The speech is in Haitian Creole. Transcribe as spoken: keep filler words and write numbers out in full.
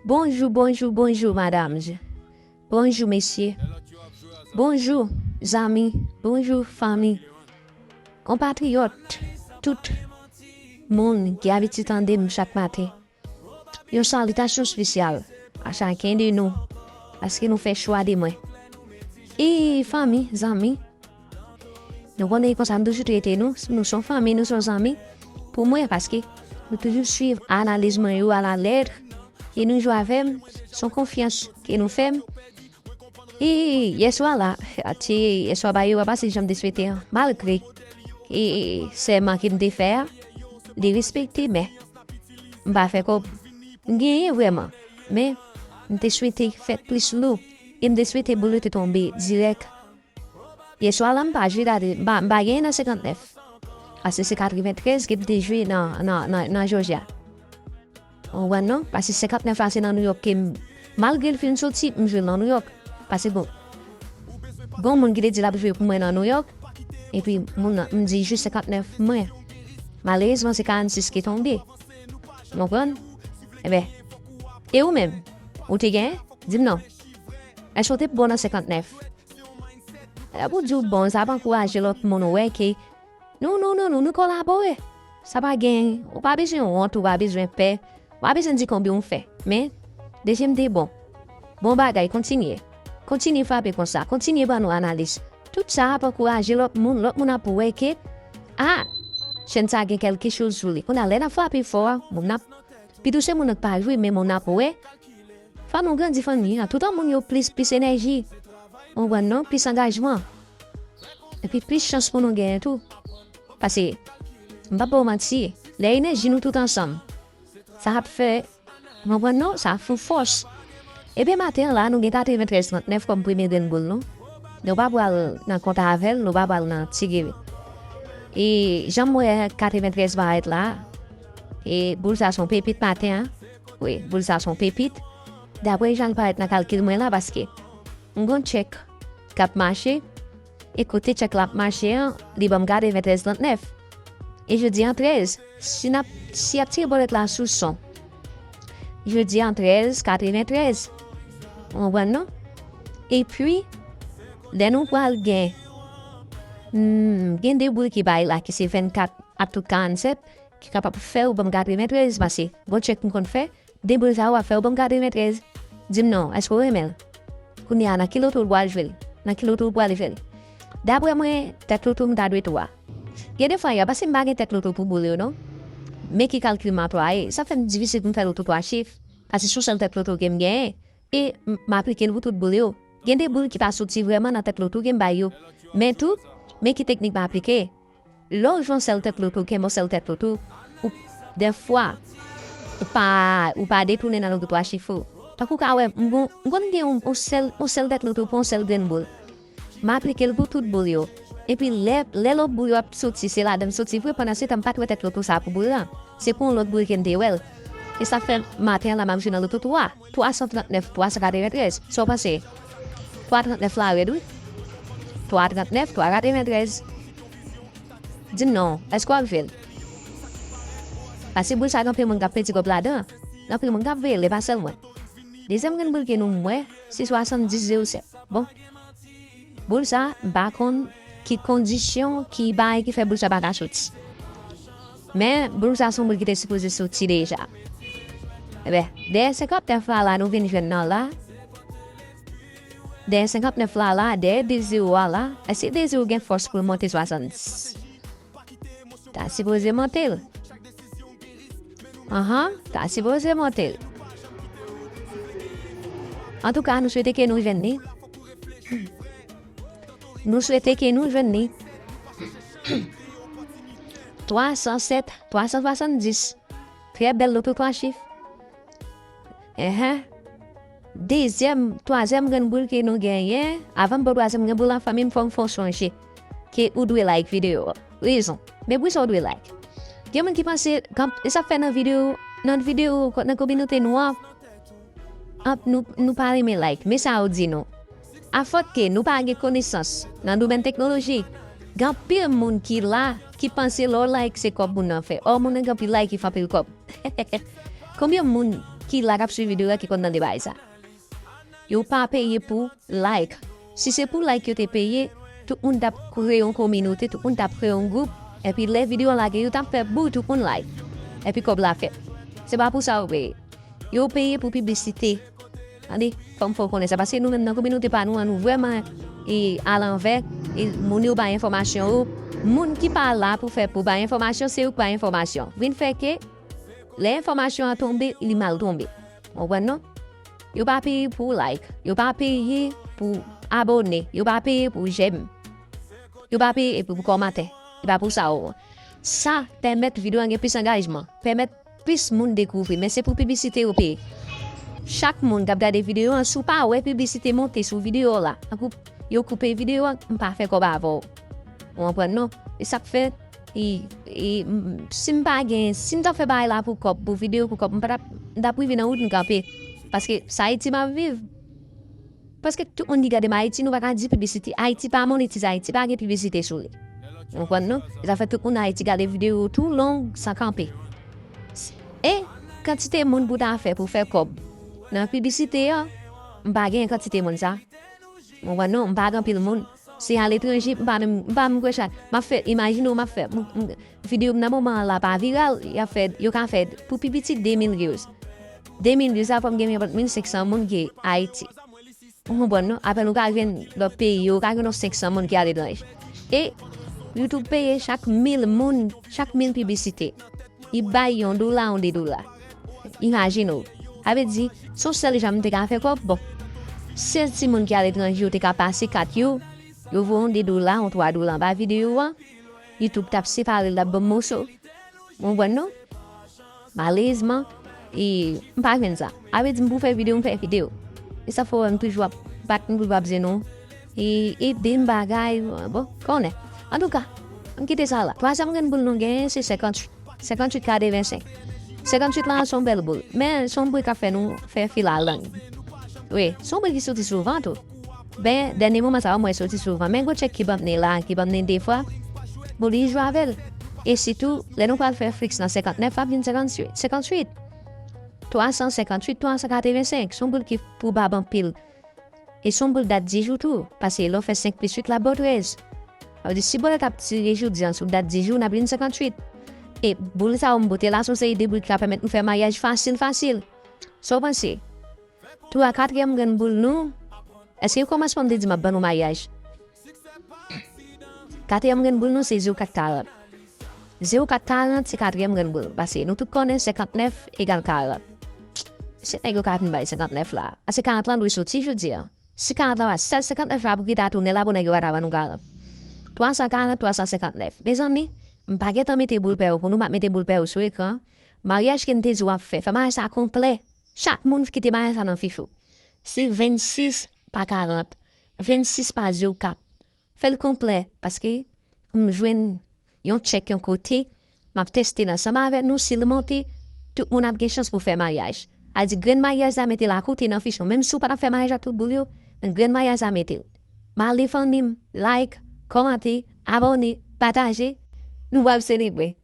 Bonjou, bonjou, bonjou, madanm. Bonjou, mesye. Bonjou, zanmi. Bonjou, fanmi. Konpatriyòt, tout moun ki abitye tande m chak maten. Yon salitasyon espesyal a chaken de nou, paske nou fè chwa de mwen. E fanmi, zanmi, nou konnen konsa m toujou trete nou, nou se yon fanmi, nou se yon zanmi pou mwen, paske nou toujou swiv analiz mwen yo alalèt, e nou jwe avè m, se yon konfyans ke nou fè m. E yèswa la, a, ti, yèswa ba yo pa pase jan m te swete an, malgre e, e, sèman ke m te fè a, li respekte, men m pa fè kòb. M genyen vrèman, men m te swete fè plis lou, e m te swete boul yo te tonbe dirèk. Yèswa la, m pa jwe gade, m pa, m pa genyen nan senkantnèf. Paske se katreventrèz ke m te jwe nan, nan, nan, nan Georgia. Ou konprann non? Paske senkantnèf la se nan New York ke m, malgre l fin soti, m jwe l nan New York. Paske bon, gon moun ki te di l ap jwe pou mwen nan New York, epi moun nan, m di jis senkantnèf mwen. Malerezman, se karannsis ki tonbe. Ou konprann? Enben, e ou menm? Ou te genyen? Di m non. Èske w te bon nan senkantnèf? Lè pou di w bon, sa ap ankouraje lòt moun wè ke nou, nou, nou, nou, nou kolabore. Sa pa gen, ou pa bezwen wont, ou pa bezwen pè, ou pa bezwen di konbyen w fè. Men, dezyèm de bon. Bon bagay, kontinye. Kontinye frape konsa, kontinye ban nou analiz. Tout sa ap ankouraje lòt moun, lòt moun ap wè ke, a, chèn sa gen kèlke choz sou li. Kounye a, lè n ap frape fò a, moun ap, pito se moun nan k pa jwe, men moun ap wè. Fò nou grandi fanmi an, toutan moun yo plis, plis enèji. Ou konprann non? Plis angajman. Epi plis chans pou nou genyen tou. Paske, m p ap ba w manti, lè enèji nou tout ansanm, sa ap fè, ou konprann non? Sa ap fè w fòs. Ebyen, maten an la, nou gen katreventrèz trannèf kòm premye grenn boul nou. Nou pa pral nan kont avè l, nou pa pral nan ti geri. E jan m wè katreventrèz parèt la, e boul sa se yon pepit maten an. Wi, boul sa se yon pepit. Daprè jan l parèt nan kalkil mwen la, paske m gon tchèk k ap mache, e kote tchèk la ap mache an, li ban m katreventrèz trannèf. E jodi an trèz, si n ap, si y ap tire bòlèt la sou son, jodi an trèz, katreventrèz. Ou konprann non? Epi, lè nou pral gen, hmm, gen de boul ki bay la, ki se vennkat ak tout karannsèt, ki kapab fè w ban m katreventrèz, paske gon tchèk m konn fè, de boul sa yo ap fè w ban m katreventrèz. Di m non, èske w renmen l? Kounye a, nan ki loto w pral jwe l? Nan ki loto w pral jwe l? Daprè mwen, tèt loto m ta dwe twa. Gen de fwa, yo, paske m pa gen tèt loto pou boul yo, non. Men ki kalkil m anplwaye, sa fè m difisil pou m fè loto twa chif. Paske se yon sèl tèt loto ke m genyen. E m, m aplike l pou tout boul yo. Gen de boul ki pa soti vrèman nan tèt loto ke m bay yo. Men tou, men ki teknik m aplike. Lè w jwe yon sèl tèt loto, kenbe yon sèl tèt loto, ou, dèfwa, ou pa, ou pa detounen nan loto twa chif ou. Tankou w ka wè, m gon, m konn gen yon, yon sèl, yon sèl tèt loto pou yon sèl grenn boul. M aplike l pou tout boul yo. Epi lè, lè lòt boul yo ap soti, se ladan l soti vre, pandan se tan m pa t wè tèt loto sa a pou boul lan. Se pou yon lòt boul ke m te wè l. E sa fè maten an la m ap jwe nan loto twa. Twa san trannèf, twa san katreventrèz. Sa w panse? Twa trannèf la rèd, wi. Twa trannèf, twa katreventrèz. Di m non, èske w ap jwe l? Paske boul sa gen anpil moun k ap pèdi kòb ladan. Gen anpil moun k ap veye l, e pa sèl mwen. Dezyèm grenn boul ke nou m wè, se swasanndis zewo sèt. Bon. Boul sa, m pa konn ki kondisyon, ki bagay ki fè boul sa pa ka soti. Men, boul sa se yon boul ki te sipoze soti deja. Enben, dèyè senkantnèf la, la, nou vin jwenn nan la. Dèyè senkantnèf la, la, dèyè de zewo a la, èske de zewo gen fòs pou l monte swasanndis? Ta sipoze monte l. Anhan, ta sipoze monte l. Antouka, nou swete ke nou jwenn li. Nou swete ke nou jwenn li. Twa san sèt, twa san swasanndis. Trè bèl loto twa chif. Enhen. Dezyèm, twazyèm grenn boul ke nou genyen. Avan m ba w twazyèm grenn boul la, fanmi m, fò m fè w sonje ke ou dwe like videyo a. Rezon. Men poukisa w dwe like? Gen moun ki panse, kan, e sa fè nan videyo, nan videyo, nan kominote nou an, an, nou, nou pa renmen like. Men sa yo di nou. Afòt ke nou pa gen konesans nan domèn teknoloji, gen anpil moun ki la, ki panse lè w like se kòb moun nan fè. Ò, moun nan gen anpil like, li fè anpil kòb. Konbyen moun ki la k ap swiv videyo a ki konn tande bagay sa. Yo pa peye pou like. Si se pou like yo te peye, tout moun t ap kreye yon kominote, tout moun t ap kreye yon gwoup, epi lè videyo an lage, yo t ap fè bou tout moun like. Epi kòb la fèt. Se pa pou sa yo peye. Yo peye pou piblisite. Tande, fò m fè w konnen sa, paske nou menm nan kominote pa nou an, nou vrèman e alanvè, e moun yo bay enfòmasyon yo. Moun ki pa la pou fè, pou bay enfòmasyon, se yo ki bay enfòmasyon. Vin fè ke lè enfòmasyon an tonbe, li mal tonbe. Ou konprann non? Yo pa peye pou like, yo pa peye pou abòne, yo pa peye pou j'aime. Yo pa peye pou kòmantè. E pa pou sa yo. Sa pèmèt videyo an gen plis angajman, pèmèt plis moun dekouvri, men se pou piblisite yo peye. Chak moun k ap gade videyo an, si w pa wè piblisite monte sou videyo w la, tankou yo koupe videyo an, m pa fè kòb avè w. Ou konprann non? E sa k fè, e, e, m, si m pa gen, si m t ap fè bagay la pou kòb, pou videyo pou kòb, m pa t ap, m t ap rive nan wout m kanpe. Paske sa Ayiti m ap viv. Paske tout moun ki gade m Ayiti, nou pa ka di piblisite. Ayiti pa monetize, Ayiti pa gen piblisite sou li. Ou konprann non? E sa fè tout moun Ayiti gade videyo tou long san kanpe. E kantite moun pou ta fè pou fè kòb nan piblisite an, m pa gen kantite moun sa. Ou konprann non? M pa gen anpil moun. Se aletranje, m pa menm, m pa menm kwè sa. M ap fè, imajine w, m ap fè, m, m, videyo m nan moman an la pa viral, y ap fè, yo ka fè pou pi piti de mil views. De mil views sa fò m gen menm mil senk san moun ki Ayiti. Ou konprann non? Apèn ou ka jwenn lòt peyi yo, ou ka jwenn yon senk san moun ki aletranje. E YouTube peye chak mil moun, chak mil piblisite. Li bay yon dola, yon de dola. Imajine w. Sa vle di, se yon sèl jan m te ka fè kòb. Bon, sèl timoun ki aletranje yo te ka pase kat yo, yo voye yon de dola, yon twa dola anba videyo an, YouTube t ap separe l, l ap ban m moso. Ou konprann non? Malerezman, e, m pa jwenn sa. Sa vle di m pou fè videyo, m fè videyo. E sa fè w wè m toujou ap bat, m toujou ap di nou. E, ede m bagay, bon, konnen. Antouka, m kite sa la. Twazyèm grenn boul nou genyen, se senkanntuit. Senkanntuit katrevensenk. Senkanntuit la, se yon bèl boul. Men, se yon boul k ap fè nou fè fil a lang. Wi, se yon boul ki soti souvan tou. Ben, dènye moman sa yo, mwen soti souvan. Men gwo tchèk ki ban m ne la, ki ban m ne de fwa, pou li jwe avè l. E sitou, lè nou pral fè fiks nan senkantnèf, l ap vin senkanntuit. Senkanntuit. Twa san senkanntuit, twa san katrevensenk. Se yon boul ki pou bab anpil. E se yon boul dat di jou tou, paske lè w fè senk plis uit, l ap ba w trèz. Sa vle di, si bòlèt ap tire jodi an sou dat di jou, n ap vin senkanntuit. E boul sa yo m pote la, se yon seri de boul ki ka pèmèt nou fè maryaj fasil, fasil. Sa w panse? Tou a katriyèm grenn boul nou, èske kòmansman m te di m ap ban nou maryaj? Katriyèm grenn boul nou se zewo kat karant. Zewo kat karant se katriyèm grenn boul, paske nou tout konnen senkantnèf egal karant. Se nèg yo ka vin bay senkantnèf la. Paske karant lan dwe soti jodi an. Si karant lan pa, sèl senkantnèf la pou kite a tounen la pou nèg yo pa ta ban nou karant. Twa san karant, twa san senkantnèf. Mezanmi, m pa gentan mete boul pè yo pou nou, m ap mete boul pè yo sou ekran. Maryaj ke n te di w ap fè, fè maryaj sa konplè. Chak moun kite maryaj sa nan fich ou. Se vennsis pa karant, vennsis pa zewo kat. Fè l konplè, paske m jwenn yon tchèk yon kote, m ap teste l ansanm avèk nou, si l monte, tout moun ap gen chans pou fè maryaj. A di, grenn maryaj la, mete l akote nan fich ou, menm si w pa t ap fè maryaj ak tout boul yo, men grenn maryaj la, mete l. Male fanmi m, like, kòmante, abòne, pataje, nou pral selebre.